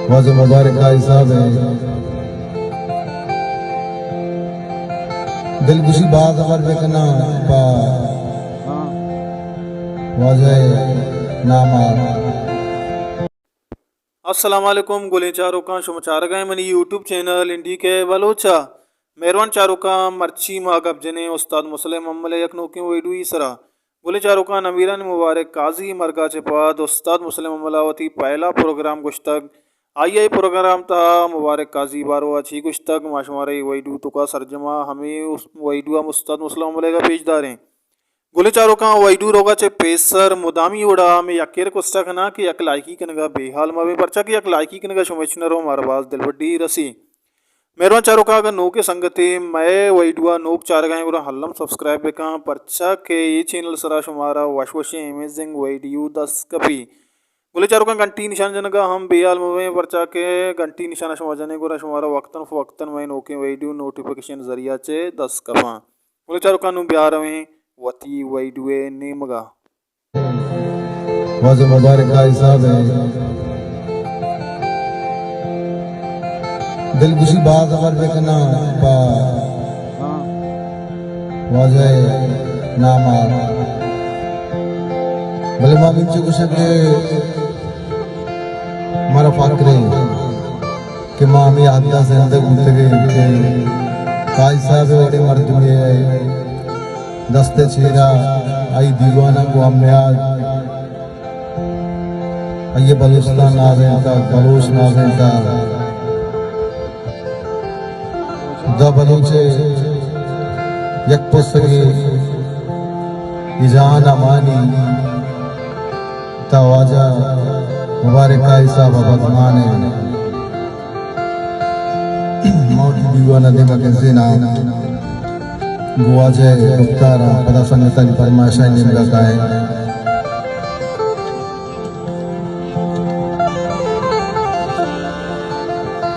واجہ مبارک قاضی صاحب ءِ دلگوشی باز ہبر بکناں پہ واجہ ءِ نام ءَ۔ السلام علیکم گلیں چاروکاں، شما چارگ ءَ منی یوٹیوب چینل این ڈی کے بلوچ ءَ۔ مہروان چاروکاں، مرچی ما گپ جنیں استاد مسلم امل ءِ یک نوکیں ویڈیوئی سرا۔ گلیں چاروکاں، نمیران مبارک قاضی مرگا چہ پد استاد مسلم امل ءَ وتی پہلا پروگرام گوشتگ، آئی ءَ پروگرام تہا مبارک قاضی باروا چی گوشتگ، ما شمارا اے ویڈیو توکا سرجما ہمے اس-، ویڈیو ہم استاد مسلم امل ءِ گا پیش داریں۔ گلیں چاروکاں، ویڈیو روگا چہ پیسر مدامی وڑا ہمے یکے ریکوسٹ ءَ کناں کہ یک لائکی کنگا بے حال مبیں، پرچا کہ یک لائکی کنگا شمئے چنر و مارا باز دلبڈی رسی۔ مہروان چاروکاں، اگاں نوکیں سنگتے مئے ویڈیو ءَ نوک چارگا ایں گڑا الم سبسکرائب بکن، پرچا کہ اے چینل سرا شمارا وش وشیں امیزنگ ویڈیو دست کپی۔ گلیں چاروکاں، گھنٹی نشان جنگا ہم بے حال مبیں، پرچا کہ گھنٹی نشان شما جنے گڑا شمارا وقتاً فوقتاً مئے نوکیں ویڈیو نوٹیفیکیشن ذریعہ چہ دست کپاں۔ گلیں چاروکاں، نوں بیا رویں وتی ویڈیو ءِ نیمگا۔ واجہ مبارک قاضی صاحب ءِ دلگوشی باز ہبر بکناں پہ واجہ ءِ نام ءَ، بلے ما انچو گوشاں کہ مارا فخریں کہ ما ہمے حد ءَ زندگ بوتگیں کہ قاضی صاحب ءِ وڑیں مردمے ءِ دست ءِ چیرا آئی دیواناں گوں ہم نیاد، آئی ءَ بلوچستان نازینتگ، بلوچ نازینتگ۔ دا بلوچ ءِ یک پسگے اے جہان ءَ مانی، تا واجہ مبارک قاضی صاحب ءَ بدمان ءَ۔ ما وتی دیوان ءَ دیم ءَ گنزیناں، گوں واجہ ءِ گپتاراں، پدا سنگتانی پرمائشانی نیمگ ءَ کائیں۔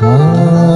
ہاں۔